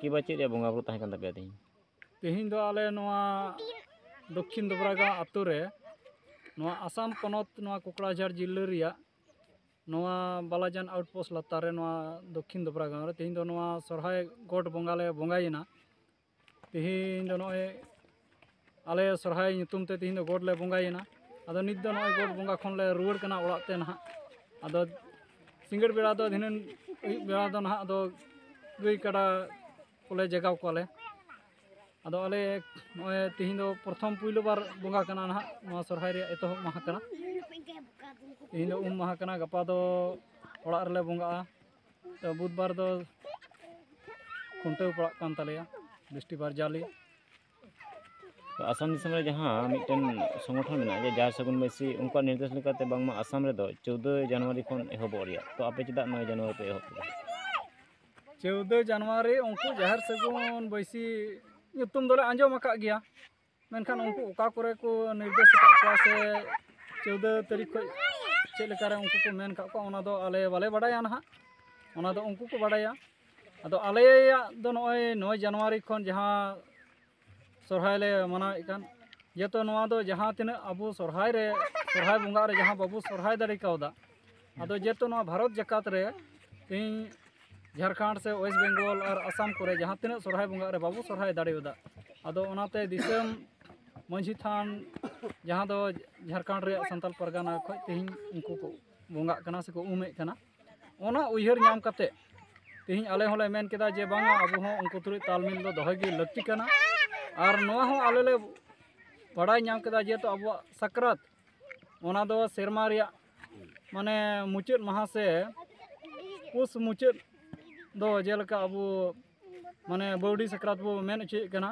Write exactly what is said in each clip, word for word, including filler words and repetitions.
ᱠᱤ ᱵᱟ ᱪᱮᱫ ᱨᱮᱭᱟᱜ ᱵᱚᱸᱜᱟ ᱵᱩᱨᱩ ᱛᱟᱦᱮᱸ ᱠᱟᱱ ᱛᱟᱯᱮᱭᱟ ᱛᱮᱦᱮᱧ? ᱛᱮᱦᱮᱧ ᱫᱚ ᱟᱞᱮ ᱱᱚᱣᱟ ᱫᱚᱠᱠᱷᱤᱱ ᱫᱚᱵᱨᱟᱜᱟᱸᱣ ᱟᱛᱳ ᱨᱮ, ᱱᱚᱣᱟ ᱟᱥᱟᱢ ᱯᱚᱱᱚᱛ, ᱱᱚᱣᱟ ᱠᱚᱠᱲᱟᱡᱷᱟᱲ ᱡᱤᱞᱟᱹ ᱨᱮᱭᱟᱜ ᱱᱚᱣᱟ ᱵᱟᱞᱟᱡᱟᱱ ᱟᱣᱩᱴᱯᱳᱥᱴ ᱞᱟᱛᱟᱨ ᱨᱮ, ᱱᱚᱣᱟ ᱫᱚᱠᱠᱷᱤᱱ ᱫᱚᱵᱨᱟᱜᱟᱸᱣ ᱨᱮ ᱛᱮᱦᱮᱧ ᱫᱚ ᱱᱚᱣᱟ ᱥᱚᱨᱦᱟᱭ ᱜᱚᱴ ᱵᱚᱸᱜᱟ ᱞᱮ ᱵᱚᱸᱜᱟᱭᱮᱱᱟ᱾ ᱛᱮᱦᱮᱧ ᱫᱚ ᱱᱚᱜᱼᱚᱭ ᱟᱞᱮ ᱥᱚᱨᱦᱟᱭ ᱧᱩᱛᱩᱢ ᱛᱮ ᱛᱮᱦᱮᱧ ᱫᱚ ᱜᱚᱴ ᱞᱮ ᱵᱚᱸᱜᱟᱭᱮᱱᱟ᱾ ᱟᱫᱚ ᱱᱤᱛ ᱫᱚ ᱱᱚᱜᱼᱚᱭ ᱜᱚᱴ ᱵᱚᱸᱜᱟ ᱠᱷᱚᱱ ᱞᱮ ᱨᱩᱣᱟᱹᱲ ᱠᱟᱱᱟ ᱚᱲᱟᱜ ᱛᱮ ᱱᱟᱦᱟᱜ᱾ ᱟᱫᱚ ᱥᱤᱸᱜᱟᱹᱲ ᱵᱮᱲᱟ ᱫᱚ, ᱫᱷᱤᱱᱟᱹᱱ ᱟᱹᱭᱩᱵ ᱵᱮᱲᱟ ᱫᱚ ᱱᱟᱦᱟᱜ ᱟᱫᱚ ᱜᱟᱹᱭ ᱠᱟᱰᱟ ᱠᱚᱞᱮ ᱡᱟᱜᱟᱣ ᱠᱚᱣᱟᱞᱮ᱾ ᱟᱫᱚ ᱟᱞᱮ ᱱᱚᱜᱼᱚᱭ ᱛᱮᱦᱮᱧ ᱫᱚ ᱯᱨᱚᱛᱷᱚᱢ ᱯᱩᱭᱞᱩ ᱵᱟᱨ ᱵᱚᱸᱜᱟ ᱠᱟᱱᱟ ᱱᱟᱦᱟᱜ, ᱱᱚᱣᱟ ᱥᱚᱨᱦᱟᱭ ᱨᱮᱭᱟᱜ ᱮᱛᱚᱦᱚᱵ ᱢᱟᱦᱟ ᱠᱟᱱᱟ᱾ ᱛᱮᱦᱮᱧ ᱫᱚ ᱩᱢ ᱢᱟᱦᱟ ᱠᱟᱱᱟ, ᱜᱟᱯᱟ ᱫᱚ ᱚᱲᱟᱜ ᱨᱮᱞᱮ ᱵᱚᱸᱜᱟᱜᱼᱟ᱾ ᱛᱚ ᱵᱩᱫᱷᱵᱟᱨ ᱫᱚ ᱠᱷᱩᱱᱴᱟᱹᱣ ᱯᱟᱲᱟᱜ ᱠᱟᱱ ᱛᱟᱞᱮᱭᱟ, ᱵᱤᱥᱴᱤᱵᱟᱨ ᱡᱟᱞᱮ᱾ ᱛᱚ ᱟᱥᱟᱢ ᱫᱤᱥᱚᱢ ᱨᱮ ᱡᱟᱦᱟᱸ ᱢᱤᱫᱴᱮᱱ ᱥᱚᱝᱜᱚᱴᱷᱚᱱ ᱢᱮᱱᱟᱜᱼᱟ, ᱡᱮ ᱡᱟᱦᱮᱨ ᱥᱟᱹᱜᱩᱱ ᱵᱟᱹᱭᱥᱤ, ᱩᱱᱠᱩᱣᱟᱜ ᱱᱤᱨᱫᱮᱥ ᱞᱮᱠᱟᱛᱮ ᱵᱟᱝᱢᱟ ᱟᱥᱟᱢ ᱨᱮᱫᱚ ᱪᱳᱫᱫᱳ ᱡᱟᱱᱩᱣᱟᱨᱤ ᱠᱷᱚᱱ ᱮᱦᱚᱵᱚᱜ ᱨᱮᱭᱟᱜ, ᱛᱚ ᱟᱯᱮ ᱪᱮᱫᱟᱜ ᱱᱚᱭ ᱡᱟᱱᱩᱣᱟᱨᱤ ᱯᱮ ᱮᱦᱚᱵ ᱠᱮᱫᱟ? ᱪᱳᱫᱫᱳ ᱡᱟᱱᱩᱣᱟᱨᱤ ᱩᱱᱠᱩ ᱡᱟᱦᱮᱨ ᱥᱟᱹᱜᱩᱱ ᱵᱟᱹᱭᱥᱤ ᱧᱩᱛᱩᱢ ᱫᱚᱞᱮ ᱟᱸᱡᱚᱢ ᱟᱠᱟᱫ ᱜᱮᱭᱟ, ᱢᱮᱱᱠᱷᱟᱱ ᱩᱱᱠᱩ ᱚᱠᱟ ᱠᱚᱨᱮ ᱠᱚ ᱱᱤᱨᱫᱮᱥ ᱟᱠᱟᱫ ᱠᱚᱣᱟ ᱥᱮ ᱪᱳᱫᱫᱳ ᱛᱟᱹᱨᱤᱠᱷ ᱠᱷᱚᱱ ᱪᱮᱫ ᱞᱮᱠᱟᱨᱮ ᱩᱱᱠᱩ ᱠᱚ ᱢᱮᱱ ᱟᱠᱟᱫ ᱠᱚᱣᱟ, ᱚᱱᱟ ᱫᱚ ᱟᱞᱮ ᱵᱟᱞᱮ ᱵᱟᱰᱟᱭᱟ ᱱᱟᱦᱟᱜ, ᱚᱱᱟ ᱫᱚ ᱩᱱᱠᱩ ᱠᱚ ᱵᱟᱰᱟᱭᱟ᱾ ᱟᱫᱚ ᱟᱞᱮᱭᱟᱜ ᱫᱚ ᱱᱚᱜᱼᱚᱭ ᱱᱚᱭ ᱡᱟᱱᱩᱣᱟᱨᱤ ᱠᱷᱚᱱ ᱡᱟᱦᱟᱸ ᱥᱚᱨᱦᱟᱭ ᱞᱮ ᱢᱟᱱᱟᱣᱮᱫ ᱠᱟᱱ, ᱡᱮᱦᱮᱛᱩ ᱱᱚᱣᱟ ᱫᱚ ᱡᱟᱦᱟᱸ ᱛᱤᱱᱟᱹᱜ ᱟᱵᱚ ᱥᱚᱨᱦᱟᱭ ᱨᱮ, ᱥᱚᱨᱦᱟᱭ ᱵᱚᱸᱜᱟ ᱨᱮ ᱡᱟᱦᱟᱸ ᱵᱟᱵᱚ ᱥᱚᱨᱦᱟᱭ ᱫᱟᱲᱮ ᱠᱟᱣᱫᱟ, ᱟᱫᱚ ᱡᱮᱦᱮᱛᱩ ᱱᱚᱣᱟ ᱵᱷᱟᱨᱚᱛ ᱡᱟᱠᱟᱛ ᱨᱮ ᱛᱮᱦᱮᱧ ᱡᱷᱟᱲᱠᱷᱚᱸᱰ ᱥᱮ ᱳᱭᱮᱥᱴ ᱵᱮᱝᱜᱚᱞ ᱟᱨ ᱟᱥᱟᱢ ᱠᱚᱨᱮ ᱡᱟᱦᱟᱸ ᱛᱤᱱᱟᱹᱜ ᱥᱚᱨᱦᱟᱭ ᱵᱚᱸᱜᱟ ᱨᱮ ᱵᱟᱵᱚ ᱥᱚᱨᱦᱟᱭ ᱫᱟᱲᱮᱭᱟᱫᱟ, ᱟᱫᱚ ᱚᱱᱟᱛᱮ ᱫᱤᱥᱚᱢ ᱢᱟᱹᱡᱷᱤ ᱛᱷᱟᱱ, ᱡᱟᱦᱟᱸ ᱫᱚ ᱡᱷᱟᱲᱠᱷᱚᱸᱰ ᱨᱮᱭᱟᱜ ᱥᱟᱱᱛᱟᱲ ᱯᱟᱨᱜᱟᱱᱟ ᱠᱷᱚᱱ ᱛᱮᱦᱮᱧ ᱩᱱᱠᱩ ᱠᱚ ᱵᱚᱸᱜᱟᱜ ᱠᱟᱱᱟ ᱥᱮᱠᱚ ᱩᱢᱮᱫ ᱠᱟᱱᱟ, ᱚᱱᱟ ᱩᱭᱦᱟᱹᱨ ᱧᱟᱢ ᱠᱟᱛᱮ ᱛᱮᱦᱮᱧ ᱟᱞᱮ ᱦᱚᱸᱞᱮ ᱢᱮᱱ ᱠᱮᱫᱟ ᱡᱮ ᱵᱟᱝᱟ, ᱟᱵᱚ ᱦᱚᱸ ᱩᱱᱠᱩ ᱛᱩᱞᱩᱡ ᱛᱟᱞ ᱢᱤᱞ ᱫᱚ ᱫᱚᱦᱚᱭ ᱜᱮ ᱞᱟᱹᱠᱛᱤ ᱠᱟᱱᱟ᱾ ᱟᱨ ᱱᱚᱣᱟ ᱦᱚᱸ ᱟᱞᱮ ᱞᱮ ᱵᱟᱲᱟᱭ ᱧᱟᱢ ᱠᱮᱫᱟ, ᱡᱮᱦᱮᱛᱩ ᱟᱵᱚᱣᱟᱜ ᱥᱟᱠᱨᱟᱛ, ᱚᱱᱟ ᱫᱚ ᱥᱮᱨᱢᱟ ᱨᱮᱭᱟᱜ ᱢᱟᱱᱮ ᱢᱩᱪᱟᱹᱫ ᱢᱟᱦᱟ ᱥᱮ ᱯᱩᱥ ᱢᱩᱪᱟᱹᱫ ᱫᱚ ᱡᱮᱞᱮᱠᱟ ᱟᱵᱚ ᱢᱟᱱᱮ ᱵᱟᱹᱣᱰᱤ ᱥᱟᱠᱨᱟᱛ ᱵᱚ ᱢᱮᱱ ᱦᱚᱪᱚᱭᱮᱫ ᱠᱟᱱᱟ᱾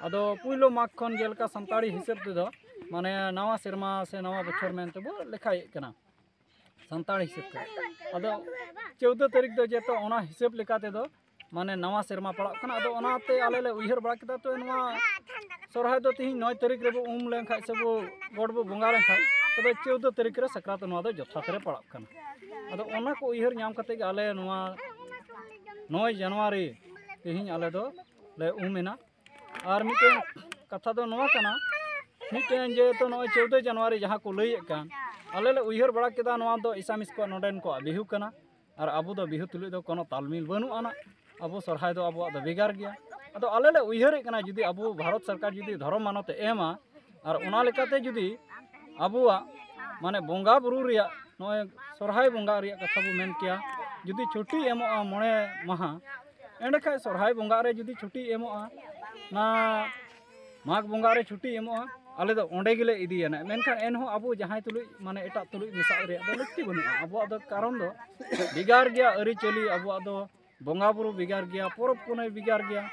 ᱟᱫᱚ ᱯᱩᱭᱞᱩ ᱢᱟᱜᱽ ᱠᱷᱚᱱ ᱡᱮᱞᱮᱠᱟ ᱥᱟᱱᱛᱟᱲᱤ ᱦᱤᱥᱟᱹᱵ ᱛᱮᱫᱚ ᱢᱟᱱᱮ ᱱᱟᱣᱟ ᱥᱮᱨᱢᱟ ᱥᱮ ᱱᱟᱣᱟ ᱵᱚᱪᱷᱚᱨ ᱢᱮᱱᱛᱮ ᱵᱚ ᱞᱮᱠᱷᱟᱭᱮᱫ ᱠᱟᱱᱟ ᱥᱟᱱᱛᱟᱲ ᱦᱤᱥᱟᱹᱵ ᱛᱮ᱾ ᱟᱫᱚ ᱪᱳᱫᱫᱳ ᱛᱟᱹᱨᱤᱠᱷ ᱫᱚ ᱡᱮᱦᱮᱛᱩ ᱚᱱᱟ ᱦᱤᱥᱟᱹᱵ ᱞᱮᱠᱟ ᱛᱮᱫᱚ ᱢᱟᱱᱮ ᱱᱟᱣᱟ ᱥᱮᱨᱢᱟ ᱯᱟᱲᱟᱜ ᱠᱟᱱᱟ᱾ ᱟᱫᱚ ᱚᱱᱟᱛᱮ ᱟᱞᱮ ᱞᱮ ᱩᱭᱦᱟᱹᱨ ᱵᱟᱲᱟ ᱠᱮᱫᱟ, ᱛᱚ ᱱᱚᱣᱟ ᱥᱚᱨᱦᱟᱭ ᱫᱚ ᱛᱮᱦᱮᱧ ᱱᱚᱭ ᱛᱟᱹᱨᱤᱠᱷ ᱨᱮᱵᱚ ᱩᱢ ᱞᱮᱱᱠᱷᱟᱡ ᱥᱮ ᱵᱚ ᱜᱚᱰ ᱵᱚ ᱵᱚᱸᱜᱟ ᱞᱮᱱᱠᱷᱟᱡ, ᱛᱚᱵᱮ ᱪᱳᱫᱫᱳ ᱛᱟᱹᱨᱤᱠᱷ ᱨᱮ ᱥᱟᱠᱨᱟᱛ ᱱᱚᱣᱟ ᱫᱚ ᱡᱚᱛᱷᱟᱛ ᱨᱮ ᱯᱟᱲᱟᱜ ᱠᱟᱱᱟ᱾ ᱟᱫᱚ ᱚᱱᱟ ᱠᱚ ᱩᱭᱦᱟᱹᱨ ᱧᱟᱢ ᱠᱟᱛᱮ ᱜᱮ ᱟᱞᱮ ᱱᱚᱣᱟ ᱱᱚᱭ ᱡᱟᱱᱩᱣᱟᱨᱤ ᱛᱮᱦᱮᱧ ᱟᱞᱮ ᱫᱚ ᱞᱮ ᱩᱢ ᱮᱱᱟ᱾ ᱟᱨ ᱢᱤᱫᱴᱮᱱ ᱠᱟᱛᱷᱟ ᱫᱚ ᱱᱚᱣᱟ ᱠᱟᱱᱟ, ᱢᱤᱫᱴᱮᱱ ᱡᱮᱦᱮᱛᱩ ᱱᱚᱜᱼᱚᱭ ᱪᱳᱫᱫᱳᱭ ᱡᱟᱱᱩᱣᱟᱨᱤ ᱡᱟᱦᱟᱸ ᱠᱚ ᱞᱟᱹᱭᱮᱫ ᱠᱟᱱ, ᱟᱞᱮ ᱞᱮ ᱩᱭᱦᱟᱹᱨ ᱵᱟᱲᱟ ᱠᱮᱫᱟ ᱱᱚᱣᱟ ᱫᱚ ᱮᱥᱟᱢᱤᱥ ᱠᱚᱣᱟᱜ ᱱᱚᱰᱮᱱ ᱠᱚᱣᱟᱜ ᱵᱤᱦᱩ ᱠᱟᱱᱟ, ᱟᱨ ᱟᱵᱚ ᱫᱚ ᱵᱤᱦᱩ ᱛᱩᱞᱩᱡ ᱫᱚ ᱠᱳᱱᱳ ᱛᱟᱞᱢᱤᱞ ᱵᱟᱹᱱᱩᱜ ᱟᱱᱟ᱾ ᱟᱵᱚ ᱥᱚᱨᱦᱟᱭ ᱫᱚ ᱟᱵᱚᱣᱟᱜ ᱫᱚ ᱵᱷᱮᱜᱟᱨ ᱜᱮᱭᱟ᱾ ᱟᱫᱚ ᱟᱞᱮ ᱞᱮ ᱩᱭᱦᱟᱹᱨᱮᱫ ᱠᱟᱱᱟ, ᱡᱩᱫᱤ ᱟᱵᱚ ᱵᱷᱟᱨᱚᱛ ᱥᱚᱨᱠᱟᱨ ᱡᱩᱫᱤ ᱫᱷᱚᱨᱚᱢ ᱢᱟᱱᱚᱛ ᱮ ᱮᱢᱟ, ᱟᱨ ᱚᱱᱟ ᱞᱮᱠᱟᱛᱮ ᱡᱩᱫᱤ ᱟᱵᱚᱣᱟᱜ ᱢᱟᱱᱮ ᱵᱚᱸᱜᱟ ᱵᱩᱨᱩ ᱨᱮᱭᱟᱜ, ᱱᱚᱜᱼᱚᱭ ᱥᱚᱨᱦᱟᱭ ᱵᱚᱸᱜᱟ ᱨᱮᱭᱟᱜ ᱠᱟᱛᱷᱟ ᱵᱚ ᱢᱮᱱ ᱠᱮᱭᱟ, ᱡᱩᱫᱤ ᱪᱷᱩᱴᱤ ᱮᱢᱚᱜᱼᱟ ᱢᱚᱬᱮ ᱢᱟᱦᱟ, ᱮᱸᱰᱮᱠᱷᱟᱡ ᱥᱚᱨᱦᱟᱭ ᱵᱚᱸᱜᱟ ᱨᱮ ᱡᱩᱫᱤ ᱪᱷᱩᱴᱤ ᱮᱢᱚᱜᱼᱟ, ᱚᱱᱟ ᱢᱟᱜᱽ ᱵᱚᱸᱜᱟ ᱨᱮ ᱪᱷᱩᱴᱤ ᱮᱢᱚᱜᱼᱟ, ᱟᱞᱮ ᱫᱚ ᱚᱸᱰᱮ ᱜᱮᱞᱮ ᱤᱫᱤᱭᱟ ᱱᱟᱜ᱾ ᱢᱮᱱᱠᱷᱟᱱ ᱮᱱᱦᱚᱸ ᱟᱵᱚ ᱡᱟᱦᱟᱸᱭ ᱛᱩᱞᱩᱡ ᱢᱟᱱᱮ ᱮᱴᱟᱜ ᱛᱩᱞᱩᱡ ᱢᱮᱥᱟᱜ ᱨᱮᱭᱟᱜ ᱫᱚ ᱞᱟᱹᱠᱛᱤ ᱵᱟᱹᱱᱩᱜᱼᱟ᱾ ᱟᱵᱚᱣᱟᱜ ᱫᱚ ᱠᱟᱨᱚᱱ ᱫᱚ ᱵᱷᱮᱜᱟᱨ ᱜᱮᱭᱟ, ᱟᱹᱨᱤᱪᱟᱹᱞᱤ ᱟᱵᱚᱣᱟᱜ ᱫᱚ, ᱵᱚᱸᱜᱟ ᱵᱩᱨᱩ ᱵᱷᱮᱜᱟᱨ ᱜᱮᱭᱟ, ᱯᱚᱨᱚᱵᱽ ᱯᱩᱱᱟᱹᱭ ᱵᱷᱮᱜᱟᱨ ᱜᱮᱭᱟ᱾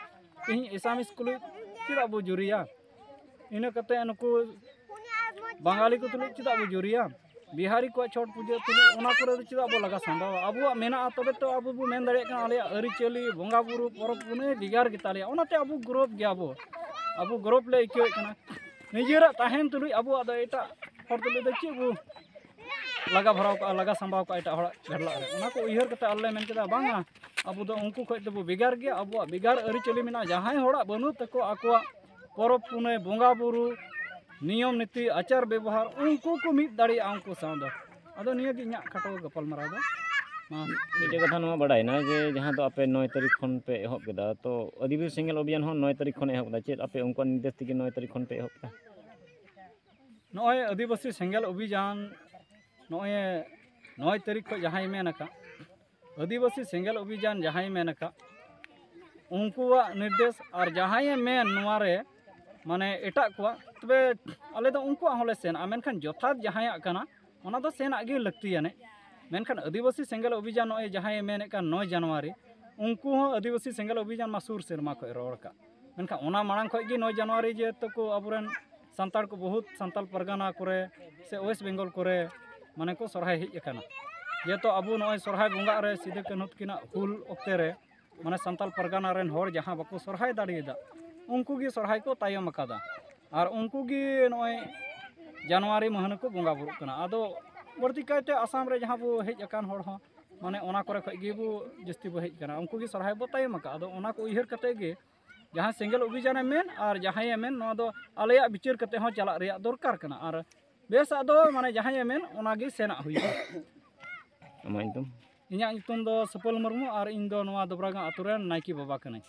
ᱛᱮᱦᱮᱧ ᱮᱥᱟᱢᱤᱥ ᱠᱚ ᱞᱟᱹᱜᱤᱫ ᱪᱮᱫᱟᱜ ᱵᱚ ᱡᱩᱨᱤᱭᱟ? ᱤᱱᱟᱹ ᱠᱟᱛᱮ ᱱᱩᱠᱩ ᱵᱟᱝᱜᱟᱞᱤ ᱠᱚ ᱛᱩᱞᱩᱡ ᱪᱮᱫᱟᱜ ᱵᱚ ᱡᱩᱨᱤᱭᱟ? ᱵᱤᱦᱟᱨᱤ ᱠᱚᱣᱟᱜ ᱪᱷᱚᱴ ᱯᱩᱡᱟᱹ ᱛᱩᱞᱩᱡ ᱚᱱᱟ ᱠᱚᱨᱮ ᱫᱚ ᱪᱮᱫᱟᱜ ᱵᱚ ᱞᱟᱜᱟ ᱥᱟᱢᱵᱟᱣᱟ? ᱟᱵᱚᱣᱟᱜ ᱢᱮᱱᱟᱜᱼᱟ, ᱛᱚᱵᱮ ᱛᱚ ᱟᱵᱚ ᱵᱚ ᱢᱮᱱ ᱫᱟᱲᱮᱭᱟᱜ ᱠᱟᱱᱟ ᱟᱞᱮᱭᱟᱜ ᱟᱹᱨᱤᱪᱟᱹᱞᱤ, ᱵᱚᱸᱜᱟ ᱵᱩᱨᱩ, ᱯᱚᱨᱚᱵᱽ ᱯᱩᱱᱟᱹᱭ ᱵᱷᱮᱜᱟᱨ ᱜᱮᱛᱟ ᱞᱮᱭᱟ᱾ ᱚᱱᱟᱛᱮ ᱟᱵᱚ ᱜᱚᱨᱚᱵᱽ ᱜᱮᱭᱟ ᱵᱚ, ᱟᱵᱚ ᱜᱚᱨᱚᱵᱽ ᱞᱮ ᱟᱹᱭᱠᱟᱹᱣᱮᱫ ᱠᱟᱱᱟ᱾ ᱱᱤᱡᱮᱨᱟᱜ ᱛᱟᱦᱮᱱ ᱛᱩᱞᱩᱡ ᱟᱵᱚᱣᱟᱜ ᱫᱚ ᱮᱴᱟᱜ ᱦᱚᱲ ᱛᱩᱞᱩᱡ ᱫᱚ ᱪᱮᱫ ᱵᱚ ᱞᱟᱜᱟ ᱵᱷᱚᱨᱟᱣ ᱠᱟᱜᱼᱟ, ᱞᱟᱜᱟ ᱥᱟᱢᱵᱟᱣ ᱠᱟᱜᱼᱟ ᱮᱴᱟᱜ ᱦᱚᱲᱟᱜ ᱜᱷᱟᱰᱞᱟᱜ ᱨᱮ? ᱚᱱᱟ ᱠᱚ ᱩᱭᱦᱟᱹᱨ ᱠᱟᱛᱮ ᱟᱞᱮ ᱞᱮ ᱢᱮᱱ ᱠᱮᱫᱟ, ᱵᱟᱝᱟ, ᱟᱵᱚ ᱫᱚ ᱩᱱᱠᱩ ᱠᱷᱚᱡ ᱫᱚᱵᱚ ᱵᱷᱮᱜᱟᱨ ᱜᱮᱭᱟ᱾ ᱟᱵᱚᱣᱟᱜ ᱵᱷᱮᱜᱟᱨ ᱟᱹᱨᱤᱪᱟᱹᱞᱤ ᱢᱮᱱᱟᱜᱼᱟ᱾ ᱡᱟᱦᱟᱸᱭ ᱦᱚᱲᱟᱜ ᱵᱟᱹᱱᱩᱜ ᱛᱟᱠᱚ ᱟᱠᱚᱣᱟᱜ ᱯᱚᱨᱚᱵᱽ ᱯᱩᱱᱟᱹᱭ, ᱵᱚᱸᱜᱟ ᱵᱩᱨᱩ, ᱱᱤᱭᱚᱢ ᱱᱤᱛᱤ, ᱟᱪᱟᱨ ᱵᱮᱵᱚᱦᱟᱨ, ᱩᱱᱠᱩ ᱠᱚ ᱢᱤᱫ ᱫᱟᱲᱮᱭᱟᱜᱼᱟ ᱩᱱᱠᱩ ᱥᱟᱶ ᱫᱚ᱾ ᱟᱫᱚ ᱱᱤᱭᱟᱹ ᱜᱮ ᱤᱧᱟᱹᱜ ᱠᱷᱟᱴᱚ ᱜᱟᱯᱟᱞᱢᱟᱨᱟᱣ ᱫᱚ᱾ ᱢᱟ᱾ ᱢᱤᱫᱴᱮᱡ ᱠᱟᱛᱷᱟ ᱱᱚᱣᱟ ᱵᱟᱰᱟᱭᱮᱱᱟ ᱡᱮ ᱡᱟᱦᱟᱸ ᱫᱚ ᱟᱯᱮ ᱱᱚᱭ ᱛᱟᱹᱨᱤᱠᱷ ᱠᱷᱚᱱ ᱯᱮ ᱮᱦᱚᱵ ᱠᱮᱫᱟ, ᱛᱚ ᱟᱹᱫᱤᱵᱟᱹᱥᱤ ᱥᱮᱸᱜᱮᱞ ᱚᱵᱷᱤᱭᱟᱱ ᱦᱚᱸ ᱱᱚᱭ ᱛᱟᱹᱨᱤᱠᱷ ᱠᱷᱚᱱ ᱮᱦᱚᱵ ᱠᱮᱫᱟ, ᱪᱮᱫ ᱟᱯᱮ ᱩᱱᱠᱩᱣᱟᱜ ᱱᱤᱨᱫᱮᱥ ᱛᱮᱜᱮ ᱱᱚᱭ ᱛᱟᱹᱨᱤᱠᱷ ᱠᱷᱚᱱ ᱯᱮ ᱮᱦᱚᱵ ᱠᱮᱫᱟ? ᱱᱚᱜᱼᱚᱭ ᱟᱹᱫᱤᱵᱟᱹᱥᱤ ᱥᱮᱸᱜᱮᱞ ᱚᱵᱷᱤᱡᱟᱱ ᱱᱚᱜᱼᱚᱭ ᱱᱚᱭ ᱛᱟᱹᱨᱤᱠᱷ ᱠᱷᱚᱱ ᱡᱟᱦᱟᱸᱭ ᱢᱮᱱ ᱟᱠᱟᱫ, ᱟᱹᱫᱤᱵᱟᱹᱥᱤ ᱥᱮᱸᱜᱮᱞ ᱚᱵᱷᱤᱡᱟᱱ ᱡᱟᱦᱟᱸᱭ ᱢᱮᱱ ᱟᱠᱟᱫ, ᱩᱱᱠᱩᱣᱟᱜ ᱱᱤᱨᱫᱮᱥ ᱟᱨ ᱡᱟᱦᱟᱸᱭᱮ ᱢᱮᱱ ᱱᱚᱣᱟ ᱨᱮ, ᱢᱟᱱᱮ ᱮᱴᱟᱜ ᱠᱚᱣᱟᱜ, ᱛᱚᱵᱮ ᱟᱞᱮ ᱫᱚ ᱩᱱᱠᱩᱣᱟᱜ ᱦᱚᱸᱞᱮ ᱥᱮᱱᱟ, ᱢᱮᱱᱠᱷᱟᱱ ᱡᱚᱛᱷᱟᱛ ᱡᱟᱦᱟᱸᱭᱟᱜ ᱠᱟᱱᱟ ᱚᱱᱟ ᱫᱚ ᱥᱮᱱᱟᱜ ᱜᱮ ᱞᱟᱹᱠᱛᱤᱭᱟᱱᱤᱡ᱾ ᱢᱮᱱᱠᱷᱟᱱ ᱟᱹᱫᱤᱵᱟᱹᱥᱤ ᱥᱮᱸᱜᱮᱞ ᱚᱵᱷᱤᱡᱟᱱ ᱱᱚᱜᱼᱚᱭ ᱡᱟᱦᱟᱸᱭᱮ ᱢᱮᱱᱮᱫ ᱠᱟᱱ ᱱᱚᱭ ᱡᱟᱱᱩᱣᱟᱨᱤ, ᱩᱱᱠᱩ ᱦᱚᱸ ᱟᱹᱫᱤᱵᱟᱹᱥᱤ ᱥᱮᱸᱜᱮᱞ ᱚᱵᱷᱤᱡᱟᱱ ᱢᱟ ᱥᱩᱨ ᱥᱮᱨᱢᱟ ᱠᱷᱚᱱ ᱨᱚᱲ ᱟᱠᱟᱫ, ᱢᱮᱱᱠᱷᱟᱱ ᱚᱱᱟ ᱢᱟᱲᱟᱝ ᱠᱷᱚᱱ ᱜᱮ ᱱᱚᱭ ᱡᱟᱱᱩᱣᱟᱨᱤ ᱡᱮᱦᱮᱛᱩ ᱠᱚ ᱟᱵᱚᱨᱮᱱ ᱥᱟᱱᱛᱟᱲ ᱠᱚ ᱵᱚᱦᱩᱛ ᱥᱟᱱᱛᱟᱲ ᱯᱟᱨᱜᱟᱱᱟ ᱠᱚᱨᱮ ᱥᱮ ᱳᱭᱮᱥᱴ ᱵᱮᱝᱜᱚᱞ ᱠᱚᱨᱮ ᱢᱟᱱᱮ ᱠᱚ ᱥᱚᱨᱦᱟᱭ ᱦᱮᱡ ᱟᱠᱟᱱᱟ᱾ ᱡᱮᱦᱮᱛᱩ ᱟᱵᱚ ᱱᱚᱜᱼᱚᱭ ᱥᱚᱨᱦᱟᱭ ᱵᱚᱸᱜᱟ ᱨᱮ ᱥᱤᱫᱩ ᱠᱟᱹᱱᱦᱩ ᱛᱟᱹᱠᱤᱱᱟᱜ ᱦᱩᱞ ᱚᱠᱛᱮ ᱨᱮ ᱢᱟᱱᱮ ᱥᱟᱱᱛᱟᱲ ᱯᱟᱨᱜᱟᱱᱟ ᱨᱮᱱ ᱦᱚᱲ ᱡᱟᱦᱟᱸ ᱵᱟᱠᱚ ᱥᱚᱨᱦᱟᱭ ᱫᱟᱲᱮᱭᱟᱫᱟ, ᱩᱱᱠᱩ ᱜᱮ ᱥᱚᱨᱦᱟᱭ ᱠᱚ ᱛᱟᱭᱚᱢ ᱟᱠᱟᱫᱟ᱾ ᱟᱨ ᱩᱱᱠᱩ ᱜᱮ ᱱᱚᱜᱼᱚᱭ ᱡᱟᱱᱩᱣᱟᱨᱤ ᱢᱟᱹᱦᱱᱟᱹ ᱠᱚ ᱵᱚᱸᱜᱟ ᱵᱩᱨᱩᱜ ᱠᱟᱱᱟ᱾ ᱟᱫᱚ ᱵᱟᱹᱲᱛᱤ ᱠᱟᱭᱛᱮ ᱟᱥᱟᱢ ᱨᱮ ᱡᱟᱦᱟᱸ ᱵᱚ ᱦᱮᱡ ᱟᱠᱟᱱ ᱦᱚᱲ ᱦᱚᱸ ᱢᱟᱱᱮ ᱚᱱᱟ ᱠᱚᱨᱮ ᱠᱷᱚᱡ ᱜᱮᱵᱚ ᱡᱟᱹᱥᱛᱤ ᱵᱚ ᱦᱮᱡ ᱠᱟᱱᱟ᱾ ᱩᱱᱠᱩ ᱜᱮ ᱥᱚᱨᱦᱟᱭ ᱵᱚ ᱛᱟᱭᱚᱢ ᱟᱠᱟᱫ᱾ ᱟᱫᱚ ᱚᱱᱟ ᱠᱚ ᱩᱭᱦᱟᱹᱨ ᱠᱟᱛᱮ ᱜᱮ ᱡᱟᱦᱟᱸ ᱥᱮᱸᱜᱮᱞ ᱚᱵᱷᱤᱡᱟᱱᱮ ᱢᱮᱱ ᱟᱨ ᱡᱟᱦᱟᱸᱭᱮ ᱢᱮᱱ, ᱱᱚᱣᱟ ᱫᱚ ᱟᱞᱮᱭᱟᱜ ᱵᱤᱪᱟᱹᱨ ᱠᱟᱛᱮ ᱦᱚᱸ ᱪᱟᱞᱟᱜ ᱨᱮᱭᱟᱜ ᱫᱚᱨᱠᱟᱨ ᱠᱟᱱᱟ᱾ ᱟᱨ ᱵᱮᱥᱟᱜ ᱫᱚ ᱢᱟᱱᱮ ᱡᱟᱦᱟᱸᱭᱮ ᱢᱮᱱ, ᱚᱱᱟᱜᱮ ᱥᱮᱱᱟᱜ ᱦᱩᱭᱩᱜᱼᱟ᱾ ᱟᱢᱟᱜ ᱧᱩᱛᱩᱢ? ᱤᱧᱟᱹᱜ ᱧᱩᱛᱩᱢ ᱫᱚ ᱥᱩᱯᱟᱹᱞ ᱢᱩᱨᱢᱩ ᱟᱨ ᱤᱧ ᱫᱚ ᱱᱚᱣᱟ ᱫᱚᱵᱽᱨᱟᱜᱟᱸᱣ ᱟᱛᱳ ᱨᱮᱱ ᱱᱟᱭᱠᱮ ᱵᱟᱵᱟ ᱠᱟᱹᱱᱟᱹᱧ᱾